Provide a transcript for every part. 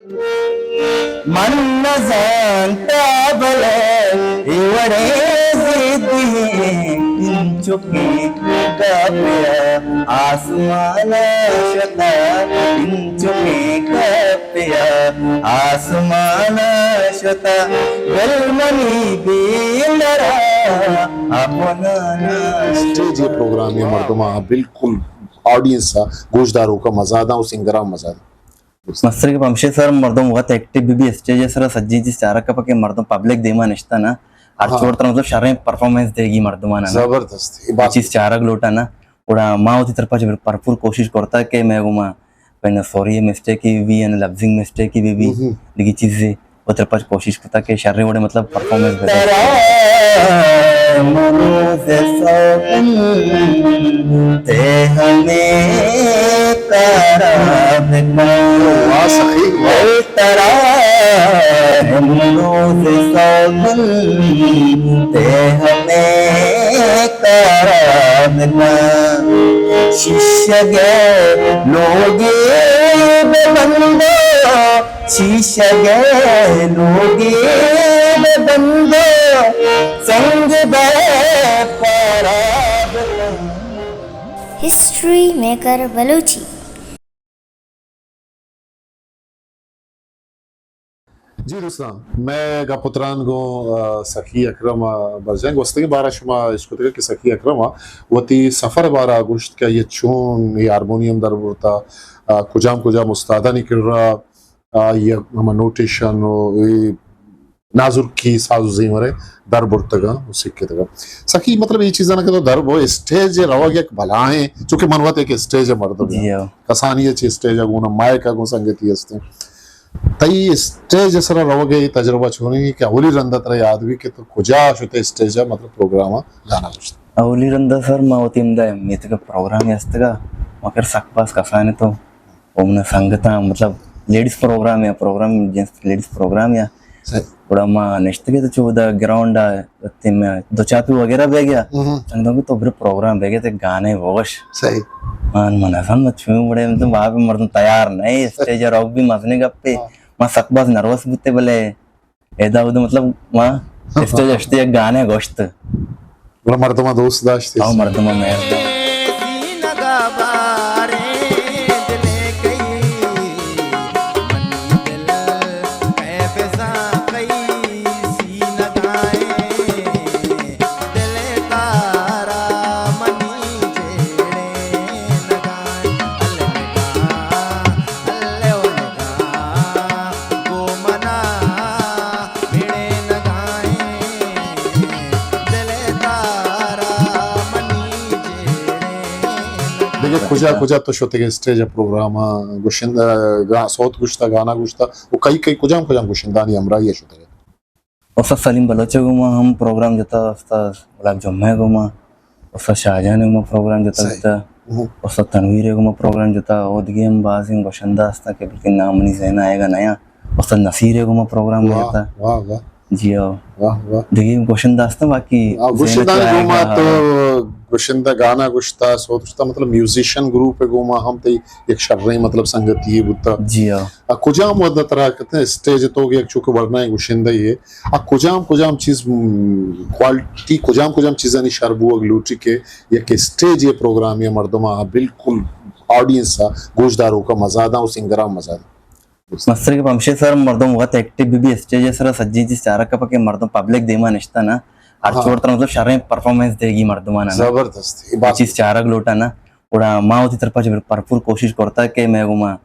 من نزانتا بلے اے وڑیں زیدی، انچکیں گپیا آسمان ءَ شتا، انچکیں گپیا آسمان ءَ شتا، دل منی بے درا اپنانا۔ اسٹیج ءِ پروگرام ءَ مردماں بالکل آڈینس ءَ گوشداروکاں مزاداں و سنگراں مزاداں۔ مستریں گپ ہمشے سر، مردم وت ایکٹیو بہ بی اسٹیج ءِ سرا، سجیں چیز چارگ کپا کہ مردم پبلک دیما نشتہ نا، ہر ہاں۔ چوڑ ترا مطلب شریں پرفارمنس دیگی مردماں نا۔ زبردست، اے بات چیز چارگ لوٹا نا۔ گڑا ما وتی طرفا چہ بھرپور کوشش کرتا کہ مئے گوما پہنا سوری مسٹیک بہ بی یا لفظنگ مسٹیک بہ بی، ہم۔ دگہ چیزے وتی طرفا چہ کوشش کرتا کہ شریں وڑے مطلب پرفارمنس بدے۔ ترا منوز سوگند تے ہمے کارا بکن۔ واہ، سخی، واہ۔ ترا منوز سوگند تے ہمے کارا بکن۔ شیشگ ءِ لوگے بہ بندو، شیشگ ءِ لوگے بہ بندو، سنگ بہ پارا بکن۔ History maker Balochi. جی دوستاں، مئے گپ و تران گوں، آ، سخی اکرم ءَ برجاہ۔ گوستگیں بارا شما اشکتگ کہ سخی اکرم ءَ وتی سفر بارا گوشت کہ آئی ءَ چون اے ہارمونیم در برتا، آ، کجام کجام استادانی کرا، آ، آئی ءَ ہما نوٹیشن و اے نازرکی ساز و زیمر ءَ در برتگاں و سکتگاں۔ سخی مطلب اے چیزاں کہ تو در بو، اسٹیج ءَ روگ یک بلاہیں، چونکہ من وت یک اسٹیج ءِ مردم جی ہاں۔ کسانی ءَ چہ اسٹیج ءَ گوں، مائک ءَ گوں سنگتی ہستیں۔ تئی اسٹیج ءِ سرا روگ ءِ تجربہ چونیں کہ اولی رند ءَ ترا یاد بی کہ تو کجا شتے اسٹیج ءَ مطلب پروگرام ءَ گانا گوشت؟ اولی رند ءَ سر ما وتی ہمدا میتگ ءَ پروگرام ءَ استگا، ما کر سک باز کسانے تو او منا سنگتاں، مطلب، لیڈیز پروگرام یا پروگرام، جنس لیڈیز پروگرام یا۔ صحیح۔ گڑا ما نشتگے تو چو دا گراؤنڈ ءَ، تے میں دو چاپی وغیرہ بہ گیا۔ ہم۔ سنگتاں کہ تو برے پروگرام بہ گیا، تے گانے بگوش۔ صحیح۔ من، من اصلاً میں چون بڑے، مطلب، وہاں پہ مردم تیار نہیں، اسٹیج ءَ روگ بھی مزنے گپے۔ ہاں۔ ما سک باز نروس بوتے بلے ادا اود مطلب ما اسٹیج ءَ اشتے یک گانے گوشت۔ گڑا مردماں دوست داشت۔ او مردماں مہر داشت۔ دگہ کجا کجا تو شتگے اسٹیج ءَ پروگرام ءَ گشندہ، گا-، سوت گشتہ، گانا گشتہ، و کئی کئی کجام کجام گشندہانی ہمراہی ءَ شتگے؟ استاد سلیم بلوچ ءِ گوما ہم پروگرام جتا، استاد گلاب جمعہ ءِ گوما، استاد شاہجان ءِ گوما پروگرام جتا۔ صحیح۔ بوتا۔ ہم۔ استاد تنویر ءِ گوما پروگرام جتا، او دگہ ہم بازیں گشندہ ہستاں کہ بلکہ نام منی ذہن ءَ آئیگا نیا۔ استاد نصیر ءِ گوما پروگرام واہ، جتا۔ واہ، واہ۔ جی ہاں۔ واہ، واہ۔ دگہ گشندہ ہستاں باقی آ، ذہن ءَ گشندہ چہ آئیگا گوما تو ہاں۔ گشندہ گانا گشتا، سوت گشتا، مطلب میوزیشن گروپ ءِ گوما ہم تئی یک شریں مطلب سنگتی یے بوتا۔ جی ہاں۔ آ کجام وھد ءَ ترا کتنے اسٹیج ءِ توک یک چوکہ ورنائیں گشندہ یے، آ کجام کجام چیز، م، کوالٹی کجام کجام چیزانی شر بوگ لوٹی کہ یک اسٹیج ءِ پروگرام ءَ مردماں بالکل آڈینس ءَ گوشداروکاں مزاداں و سنگراں مزاداں؟ مستریں گپ ہمشے سر، مردم وت ایکٹیو بہ بی اسٹیج ءِ سرا، سجیں چیز چارگ کپا کہ مردم پبلک دیما نشتہ نا، ہر ہاں۔ چوڑ ترا مطلب شریں پرفارمنس دیگی مردماں نا۔ زبردست، اے بات چیز چارگ لوٹا نا۔ گڑا ما وتی طرفا چہ بھرپور کوشش کرتا کہ مئے گوما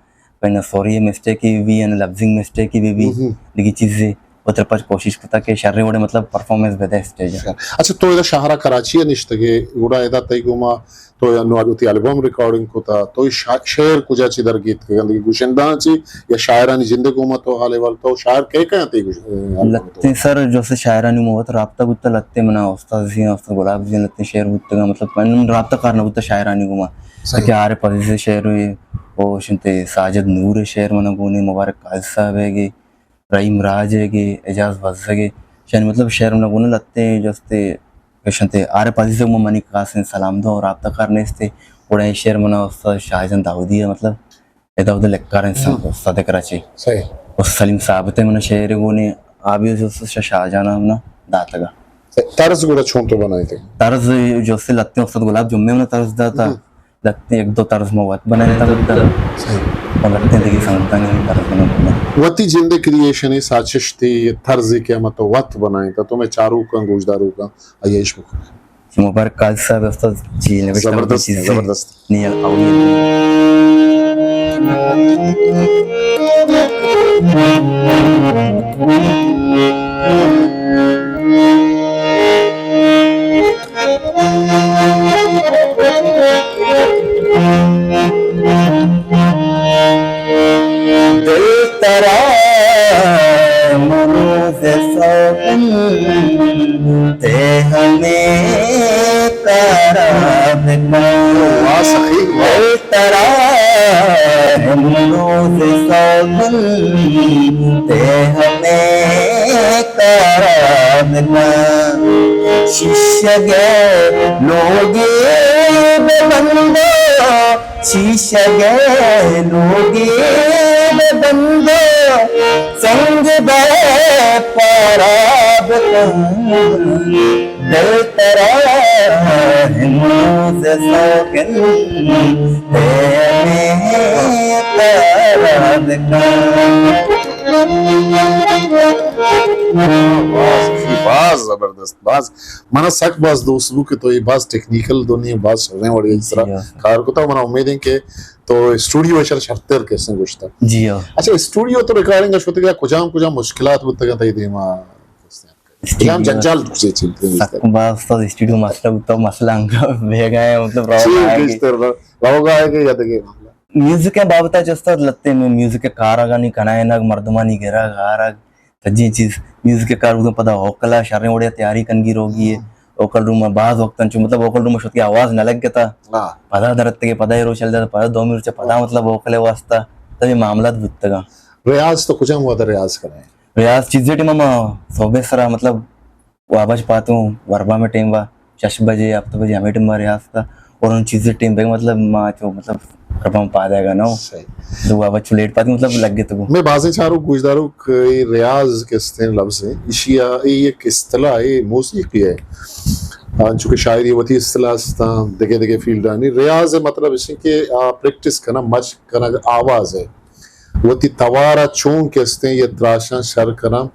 پہنا سوری مسٹیک بہ بی، یعنی لفظنگ مسٹیک بہ بی، ہم۔ دگہ چیزے وتی طرفا چہ کوشش کرتا کہ شریں وڑے مطلب پرفارمنس بدے اسٹیج ءَ۔ اچھا، تو ادا شہر کراچی ءَ نشتگے، گڑا ادا تئی گوما تو یا نو وتی البم ریکارڈنگ کتا، تو اے شا-، شعر کجا چی در گیتکگ انت؟ گشندہاں چی یا شاعرانی جند ءِ گوما تو حال احوال، تو شاعر کئے کئے انت اے گش-، اے البم تو؟ لتیں سر جو سے شاعرانی گوما وت رابطہ بوتا، لتیں منا استاد زی، استاد گلاب زی، لتیں شعر بوتگاں، مطلب من رابطہ کار نہ بوتا شاعرانی گوما۔ صحیح۔ کہ عارف عزیز ءِ شعر ہوئے، او شنتے ساجد نور ءِ شعر منا گونے، مبارک قاضی صاحب ءِ گے، رحیم راج ءِ گے، اعجاز بزگ ءِ، شانی مطلب شعر منا گونے لتیں جو استے، شنتے عارف عزیز ءِ گوما منی خاصیں سلام دعا و رابطہ کار نیستے، گڑا اے شعر منا استاد شاہجان داودی ءَ مطلب ادا ادا لکھاریں سنگ ہم۔ استاد کراچی۔ صحیح۔ اور سلیم ثابت ءِ من شعر گونے، آ بھی جو شاہ جان ءَ من داتگا۔ طرز گڑا چون تو بنائے تھے؟ طرز جو سے لتے استاد گلاب جمعے من طرز داتا۔ لتے ایک دو طرز من وت بنائے تا بتا۔ اور لتے دیگه سنگتانی طرز بنا۔ وتی جند کریئیشن، ساچشتی طرز کہ مت وت بنائے تا، تو میں چاروکاں، گوشداروکاں آئیش بکن۔ مبارک قاضی صاحب، استاد جی، نوشتہ زبردست، چیز زبردست۔ نہیں، اولی۔ دل ترا منو ز سوگند، تے ہمیں کارا بکن۔ واہ، سخی، واہ۔ دل ترا منو ز سوگند، تے ہمیں کارا بکن۔ شیشگ ءِ لوگے بہ بندو، شیشگ ءِ لوگے بہ بندو، سنگ بہ پارا بکن۔ دل ترا ہموز سوگند، تے ہمیں پارا بکن۔ باز، باز زبردست، باز۔ منا سک باز دوست بو کہ تو اے باز ٹیکنیکل دنیا، باز شریں وڑے سرا جی ہاں۔ کار کتا۔ منا امید ہے کہ تو اسٹوڈیو ءَ شر شرتر کسے گوشتا۔ جی ہاں۔ اچھا، اسٹوڈیو تو ریکارڈنگ ءَ شتگا، کجام کجام مشکلات بوتگا تئی دیما؟ کجام اسٹوڈیو جنجال چیز چلتے ہیں؟ سک باز استاد، اسٹوڈیو مسئلہ بوتا، مسئلہ انگا بیگا ہے، مطلب، روگا ہے کہ، بیشتر روگا ہے کہ یا دگے معاملہ؟ میوزک ءِ بابت ءَ چہ استاد لتے میں میوزک ءِ کارگانی کنائنگ، مردمانی گرگ آرگ، سجیں چیز میوزک ءِ کار بوتگ۔ پدا ووکل ءَ شریں وڑے ءَ تیاری کنگی روگی ہے۔ ووکل روم ءَ باز وقت انچو، مطلب، ووکل روم ءَ شت کہ آواز نہ لگتا۔ ہاں۔ پدا درتکے، پدا اے روچ چل جاتا، پدا دومی روچ ءَ پدا، مطلب، ووکل ءِ واسطہ تبھی معاملات بوتگا۔ ریاض تو کجام وقت ریاض کرے؟ ریاض چیزے ٹیم ما صوبے سرا، مطلب، وابش پاتوں، وربا میں ٹیم وا شش بجے، ہفت بجے ہمیں ٹیم ما ریاض تا۔ اور ان چیزے ٹیم پہ، مطلب، ما چو، مطلب، وربا میں پادا گا نو۔ صحیح۔ تو وابش چو لیٹ پاتی، مطلب، لگ گئے تو۔ میں بازیں چارو گوشدارو کہ ریاض کستیں لفظ ہے، ایشی ءَ اے یک اصطلاح ہے، موسیقی ہے۔ انچو کہ شاعری وتی اصطلاح استاں، دگہ دگہ فیلڈانی۔ ریاض ءِ مطلب اش کہ آ پریکٹس کناں، مشق کنگ آواز ءِ۔ وتی توار ءَ چون کہ استیں، یہ تراشاں شر کناں۔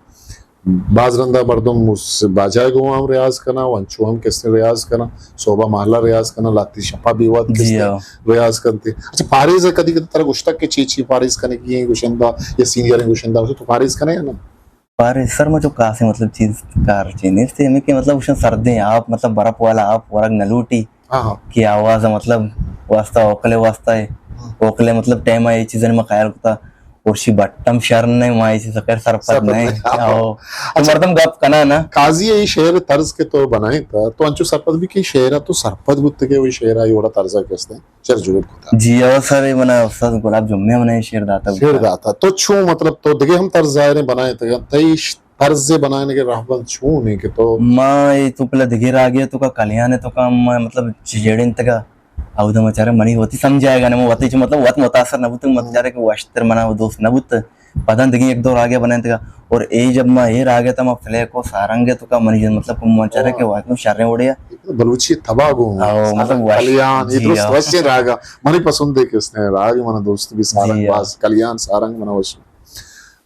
باز رندا مردم مس-، باجا ءِ گوں ہم ریاض کناں، و انچو ہم کہ استیں ریاض کناں۔ صوبہ مہلا ریاض کناں، لاتی شپا بے واد کہ جی استیں ہاں۔ ریاض کنتے۔ اچھا، پاریز ءَ کدی کدی ترا گوشتگ کہ چی چی پاریز کنگی ہیں گوشندہ یا سینئریں گوشندہ، تو پاریز کنے یا نا؟ پاریز سر، ما چو کاسے، مطلب، چیز کار چی نیست، ہمیں کہ، مطلب، اشان سردیں آپ، مطلب، برف والا آپ ورگ نہ لوٹی۔ ہاں، ہاں۔ کہ آواز ءِ، مطلب، واسطہ، ووکل ءِ واسطہ ہے۔ ہاں۔ ووکل ءِ، مطلب، ٹائم ءَ یہ چیزیں ما خیال کتا، اور شی بٹم شر نہیں، ما یہ چیز خیر سرپد سرپد نہیں۔ نہیں۔ آؤ۔ تو اچھا۔ مردم گپ کنا نا۔ قاضی ءِ یہ شعر طرز کہ تو بنائیں تا، تو انچو سرپد بھی کہ شعر تو سرپد بوتے کہ وہ شعر آئی وڑا طرز کستے شعر جوڑ کتا۔ جی ہاں سر، یہ منا استاد گلاب جمعہ منا یہ شعر داتا شعر بوتا۔ داتا۔ تو چون، مطلب، تو دگہ ہم طرز ظاہر ہیں بنائیں تا، تئی طرز بنانے کے راہبند چون ہے کہ تو؟ ما اے تو پہلا دگہ راگے تو کا کلیان تو کا، ما مطلب جیڑن تگا، او دم چارے منی وتی سمجھ آئے گا نا، ما وتی چ مطلب وت متاثر نہ بوتگ، مت چارے کہ وشتر منا وہ دوست نہ بوت۔ پدا دگہ ایک دو راگے بنائیں تگا، اور اے جب ما اے راگے تا ما فلیک و سارنگے تو کا منی مطلب کو ما چارے کہ وت شریں وڑیا۔ بلوچی تباہ گو، او، سارنگ مطلب وش-، کلیان، یہ جی درست ہاں۔ وشیں راگا۔ منی پسند ہے کہ اس نے راگ منا دوست بھی سارنگ جی ہاں۔ باز، کلیان سارنگ منا وش۔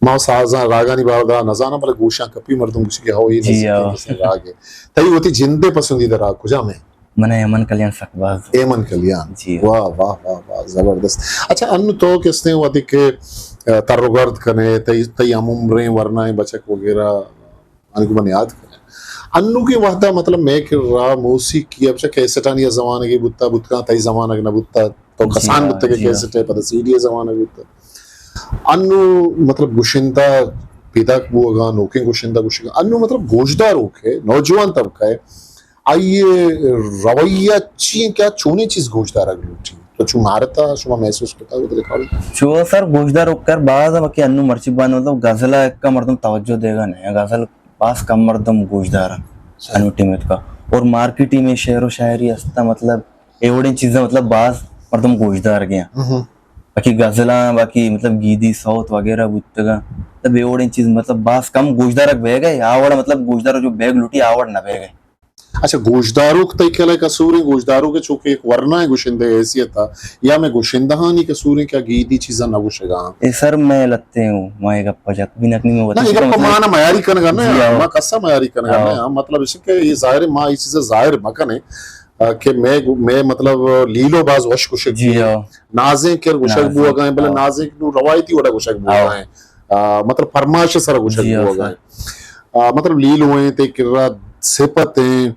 ما سازاں راگانی بابت ءَ نزاناں، بلے گوشاں کپی مردم گوشی کہ ہو، اے جی نزیک ہاں۔ کسے راگ ہے۔ تئی وتی جندے پسندیدہ راگ کجام ہے؟ من ایمن کلیان سک باز۔ ایمن کلیان۔ جی۔ واہ، واہ، واہ، واہ، زبردست۔ اچھا، انو تو کستے وتی کہ، ا، تر و گرد کنے، تئی، تئی ہم عمریں ورنائیں بچک وغیرہ، آنی کو من یاد کرے۔ انو کے وحدہ مطلب میں کہ را موسیقی اب چا کیسٹانی زمانگی بوتا، بوتکاں تئی زمانگ نہ بوتا، تو جی کسان ہاں، بوتا کہ جی ہاں۔ کیسٹ ہے، پتہ سی ڈی زمانگ بوتا۔ انو مطلب گشندہ پیداک بوگا، نوکیں گشندہ گشگا۔ انو مطلب گوشداروک ہے، نوجوان طبقہ ہے۔ آئی رویہ چی ہیں، کیا چونیں چیز گوشدارگ لوٹی؟ تو چون مارتا، شما محسوس کتا، ادھر کھاڑی؟ چو سر گوشداروک کر باز ہے، باقی انو مرچی بان مطلب غزل کا مردم توجہ دے گا نہیں، غزل باز کم مردم گوشدار ہیں صحیح۔ انو ٹیم کا۔ اور مارکیٹی میں شعر و شاعری ہستا مطلب اے وڑیں چیزاں مطلب باز مردم گوشدار گیا۔ ہم۔ باقی غزلاں، باقی مطلب گیدی سوت وغیرہ بوتگاں۔ مطلب اے وڑیں چیز مطلب باز کم گوشدارگ بیگ ءَ، آ وڑ مطلب گوشدار جو بیگ لوٹی آ وڑ نہ بیگ ءَ۔ اچھا، گوشداروک تئی کل ءَ قصور ایں؟ گوشداروک ءَ چونکہ یک ورنائیں گشندہ ءِ حیثیت ءَ، یا مئے گشندہانی قصور ایں کہ آ گیدی چیزاں نہ گوشگا اَں؟ اے سر مئے لتے اوں، ما اے گپ ءَ جت بھی نہ کنیں، ما نہ، وتی اے گپ ءَ ما نہ میاری کنگا نہ، جی ہاں۔ ما کسا میاری کنگا ہاں۔ نہ، مطلب اش کہ اے ظاہر ایں، ما اے چیز ءَ ظاہر مکنیں، آ، کہ مئے گو-، مئے مطلب لیلو باز وش گوشگ جی بی، ہاں۔ نازینک کر گوشگ نازینک، بوگا ایں، بلے ہاں۔ نازینک نوں روایتی وڑا گوشگ ہاں۔ بوگا ایں۔ آ، مطلب فرمائش سرا گوشگ جی ہاں، بوگا سر۔ ایں۔ آ، مطلب لیلو ایں، تئی کرا سپت ایں،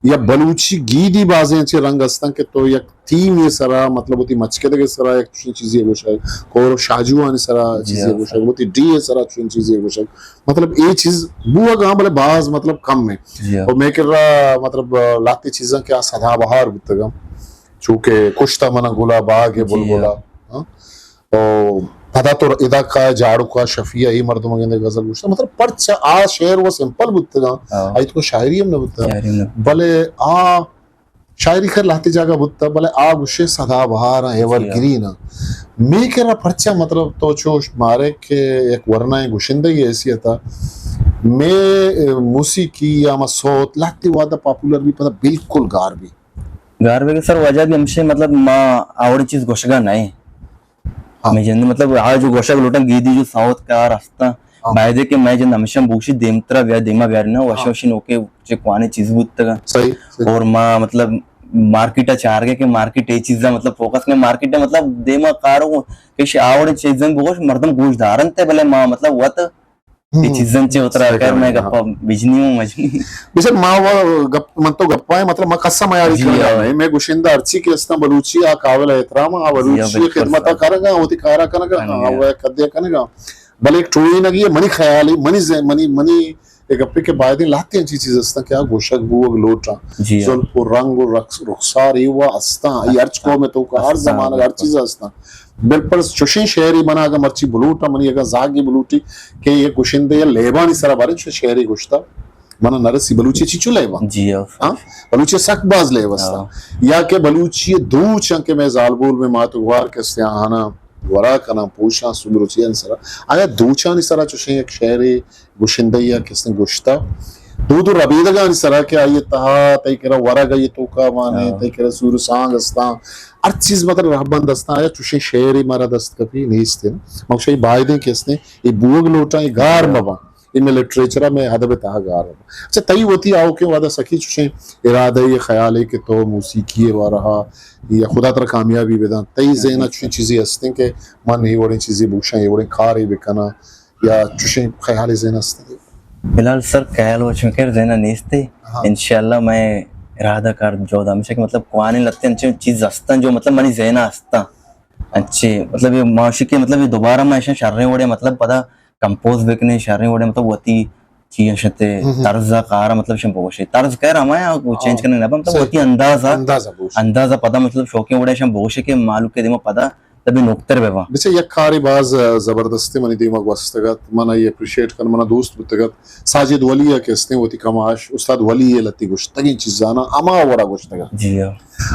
یا بلوچی گیدی بازیں چے رنگ استاں کہ تو یک تھیمے سرا، مطلب وتی مچکدگ ءِ سرا یک چیزے گوشگ، کور شاجوانی سرا جی چیزے ہاں، گوشگ، سر۔ وتی ڈیھ ءِ سرا چون چیزے گوشگ۔ مطلب اے چیز بوگا ایں، بلے باز مطلب کم ایں۔ جی ہاں۔ اور مئے کرا مطلب لہتے چیزاں کہ آ سدا بہار بوتگاں، چونکہ کشتا منا گلا باگ ءِ جی بلبلا۔ ہاں۔ ہاں؟ او پدا تو ادا کا جاڑو کا شفیع اے مردم گندے غزل گوشتا، مطلب پرچا آ شعر و سمپل بوتگاں، ہاں۔ آئی تو شاعری ہم نہ بوتا۔ شاعری ہم نہ بوتا۔ بلے آ شاعری خیر لہتے جاگہ بوتا، بلے آ گوشے سدا بہار ایں، ایور جی ہاں۔ گرین ایں۔ مئے کرا پرچا مطلب تو چوش مارے کہ یک ورنائیں گشندہ ءِ حیثیت ءَ مئے موسیقی یا ما سوت لہتے وہدا پاپولر بی پدا بالکل گار بی۔ گار بیگ ءِ سر وجہ بھی ہمشے مطلب ما آ وڑیں چیز گوشگا نہ ایں۔ ہاں۔ مئے جند مطلب آ جو گوشگ لوٹاں گیدی جو سوت کار استاں، ہاں۔ باید ایں کہ مئے جند ہمشاں بوشی دیمترا بیا دیما بیاریناں، وشیں ہاں۔ وشیں نوکیں چے کوانیں چیز بوتگاں۔ صحیح، صحیح۔ اور ما مطلب مارکیٹ ءَ چارگے کہ مارکیٹ اے چیزاں مطلب فوکس نے، مارکیٹ ءَ مطلب دیما کارو کہ آ وڑیں چیزاں بگوش مردم گوش دارنت، بلے ما مطلب وت اے ہم۔ چیزاں چے اترا صحیح کر، مئے ہاں۔ گپا بجنی ہوں مجنی۔ بچار ما و گپ، من تو گپا ایں، مطلب ما کسا میاری جی کنگا ہاں۔ نہ ایں، مئے گشندہ ہرچی کہ استاں بلوچی آ قابل احترام آں، آ جی ہاں، بلوچی بالکل خدمتا سر۔ کرگا، وتی کارا کنگا، کنگا۔ آ و کدیا کنگا۔ بلے یک ٹوئینگی ایں، منی خیال ایں، منی ذہن، منی، منی اے گپے کہ باید ایں لہتے انچیں چیز استاں کہ آ گوشگ بوگ لوٹاں۔ جی ہاں۔ زلف و رنگ و رخس-، رخسار اے وا استاں، اے ہرچ قوم ءِ توکا ہر استاں، زمانگ ہر بالکل۔ چیز استاں۔ بالکل چوشیں شعرے منا اگاں مرچی بلوٹاں، منی اگاں زاگے بلوٹی کہ یک گشندہ یا لیبانی سرا بارے چو شعرے گوشتا، منا نرسی۔ بلوچی چی چو لیباں؟ جی ہاں۔ ہاں؟ بلوچی سک باز لیب استاں۔ ہاں۔ یا کہ بلوچی دوچاں کہ مئے زالبول، مئے مات و گوار کہ استیں آہاناں ورا کناں، پوشاں، سور و چیانی سرا۔ آیا دوچانی سرا چوشیں یک شعرے گشندہ یا کسیں گشتہ؟ دود و ربیدگانی سرا کہ آئی تہا تئی کرا ورگ، آئی توکا مانے، ہاں۔ تئی کرا سور و سانگ استاں، ہر چیز مطلب رہبند استاں، آیا چوشیں شعرے مارا دست کپی؟ نیست ایں۔ من گوشاں اے بایدیں کہ استیں، اے بوگ لوٹاں، اے گار مباں۔ اے مئے لٹریچر ءَ، مئے ادب ءِ تہا گار اَنت۔ اچھا، تئی وتی آؤکیں وہد ءَ سکی چوشیں ارادہ ءُ خیالے کہ تو موسیقی ءِ بارہ ءَ یا خدا ترا کامیابی بدنت، تئی ذہن ءَ چوشیں چیزے ہستیں کہ من اے وڑیں چیزے بگوشاں، اے وڑیں کارے بکناں، یا چوشیں خیالے ذہن ءَ ہستیں؟ فی الحال سر، خیال وچ مکر ذہن ءَ نیستے۔ ہاں۔ انشاءاللہ مئے ارادہ کار جہد ہمیش اِنت کہ مطلب کوانیں لہتیں انچیں چیز ہستاں جو مطلب منی ذہن ءَ ہستاں۔ انچیں مطلب اے ماشی کہ مطلب اے دوبارہ ما ایشاں شریں وڑے مطلب پدا کمپوز بکنیں، شریں وڑے مطلب وتی چی اِش اِنت، ہم ہم۔ طرز ءَ کار ءَ مطلب ایشاں بگوشے۔ طرز خیر ہما اِنت، او ہاں۔ چینج کنگ نہ بنت، مطلب صحیح۔ وتی انداز ءَ، انداز ءَ بگوش۔ انداز ءَ پدا مطلب شوقیں وڑے ایشاں بگوشے کہ مہلوک ءِ دیما پدا تبی نوکتر بہ باں۔ بچہ یک کارے باز زبردستے منی دیما گوستگ اَت، من آئی اپریشیٹ کناں، منا دوست بوتگ اَت۔ ساجد ولی ءَ کہ ہستیں وتی کماش، استاد ولی ءَ لہتے گوشتگیں چیزاں ہما وڑا گوشتگ اَت۔ جی ہاں۔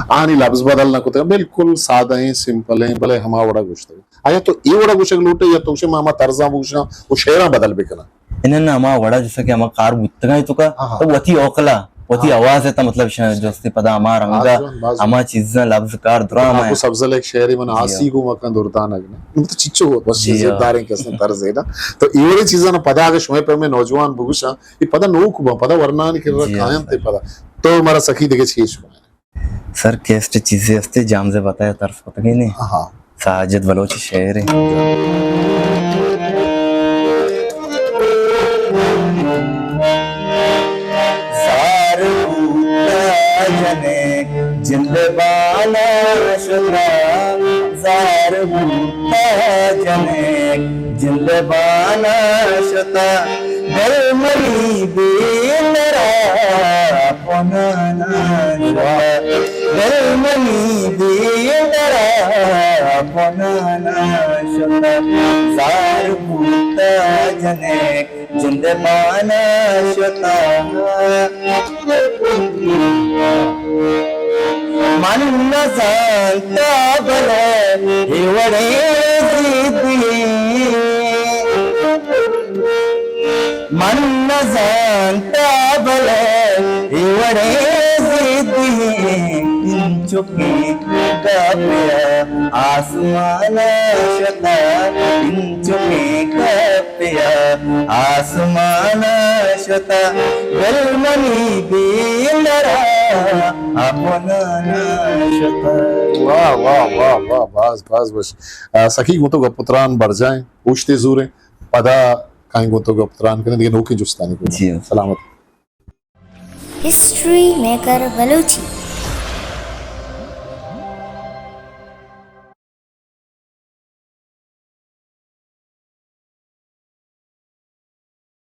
آہانی لبز بدل نہ کتگ، بالکل سادہ ایں، سمپل ایں، بلے ہما وڑا گوشتگ اَت۔ آیا تو اے وڑا گوشگ لوٹ ئے یا تو گوش ئے ما ہما طرزاں بگوشاں ءُ شعراں بدل بکناں؟ اناں، اناں، ہما وڑا جیسا کہ ہما کار بوتگاں تو کا، ہاں، ہاں۔ تو وتی اوکلا، وتی، ہاں، آواز ءِ تہ مطلب شاید جستے پدا ہما رنگا، باز جوان، باز جوان۔ ہما چیزاں لبز کار درا ہاں، ہمے۔ افزل ءِ یک شعرے من، جی ہاں۔ آسی گوں مکن دردانگ نہ۔ مطلب چچو بس، جی ہاں۔ زیبداریں کہ ہستیں طرز اِنت نا۔ تو اے وڑیں چیزاں پدا اگہ شمئے پیمیں نوجوان بگوشاں، اے پدا نوک باں، پدا ورنانی کرا، جی ہاں، کاینت سر۔ پدا۔ تو مارا سکی دگہ چیز شما۔ سر، کیسٹ چیزے ہستے، جامزے بتایا طرز کتگی نے۔ ہاں۔ ساجد بلوچ شعر اِنت۔ زار بوتا جنک جند بانا شتا، زار بوتا جنک جند بانا شتا، دل منی بے ترا پنانا شتا، دل منی بے ترا پنانا شتا، زار بوتا جنک جند بانا شتا۔ من نہ زانتا بلے اے وڑیں زیدی، من نہ زانتا بلے اے وڑیں زیدی، انچکیں گپے آسمان ءَ شتہ، انچکیں گپے آسمان ءَ شتہ، دل منی دین ءَ را اپنانا شتہ۔ واہ، واہ، واہ، واہ، باز، باز وش۔ آ، سکی گوں تو گپ ءُ تران برجاہ ایں، اوشتے زور ایں، پدا کائیں گوں تو گپ ءُ تران کنیں، دگہ نوکیں جستانی گوں۔ جی۔ سلامت۔ History maker Balochi.